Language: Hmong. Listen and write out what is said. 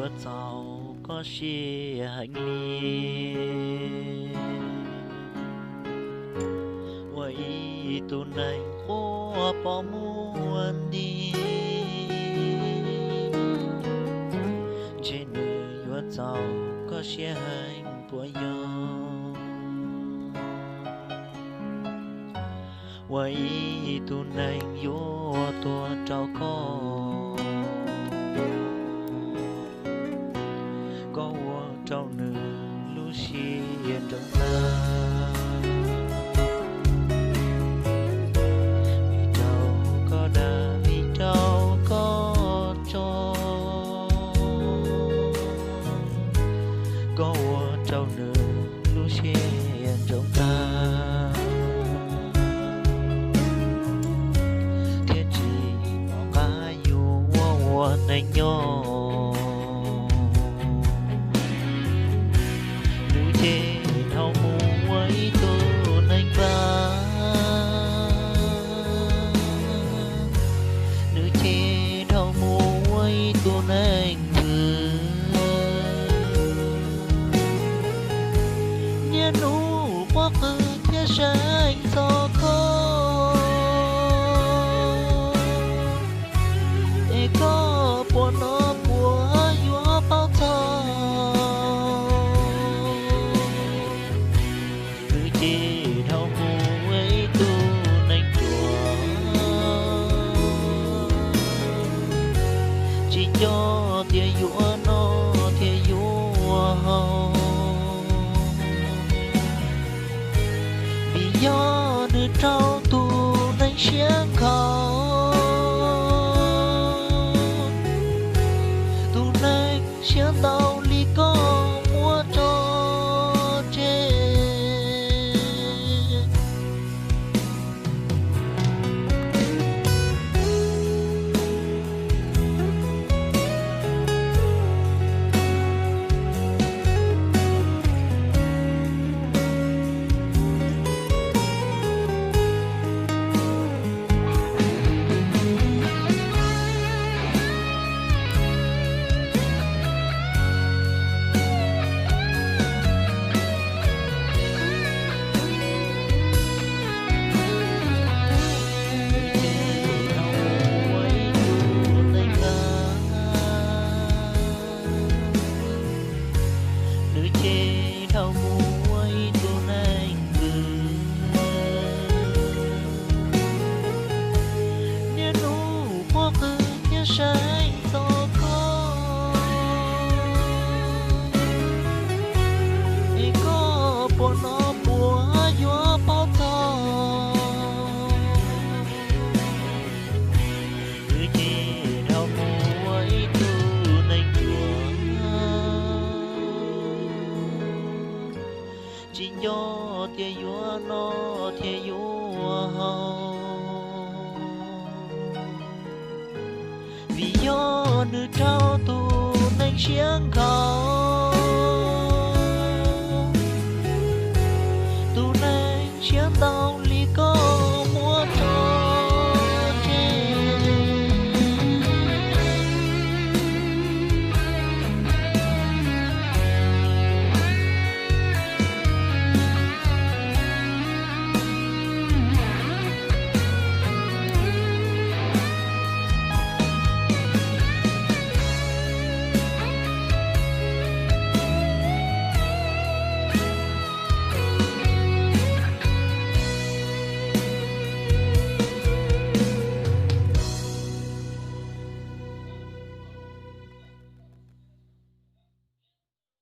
yuav txaus koj siab heev li. Ua ib tug neeg quaj pom muaj nti, ntshe nws yuav txaus koj siab heev puas yog? Ua ib tug neeg yuav tuag rau koj, koj ua rau nws lub siab nrov tag. Vim rau koj dag, vim rau koj tso, koj ua rau nws lub siab nrov tag, thiab tsis pom qab yuav ua neeg nyob. Nws ces dhau mus ua ib tug neeg vag, nws ces dhau mus ua ib tug neeg vwm. Niaj hnub quaj qw thiab seev txog koj, es koj puas hnov puas yuav paub txog? Nws ces dhau mus ua ib tug neeg ruam, tsis nco tias yuav noj thiab yuav haus, vim yog nws raug tus neeg siab nkhaus. Tus neeg siab ntau li koj muab tso tseg. Nws ces dhau mus ua ib tug neeg vwm. Niaj hnub quaj qw thiab seev txog koj, es koj puas hnov puas yuav paub txog? Nws ces dhau mus ua ib tug neeg ruam, tsis nco tias yuav noj thiab yuav haus, vim yog nws raug tus neeg siab nkhaus.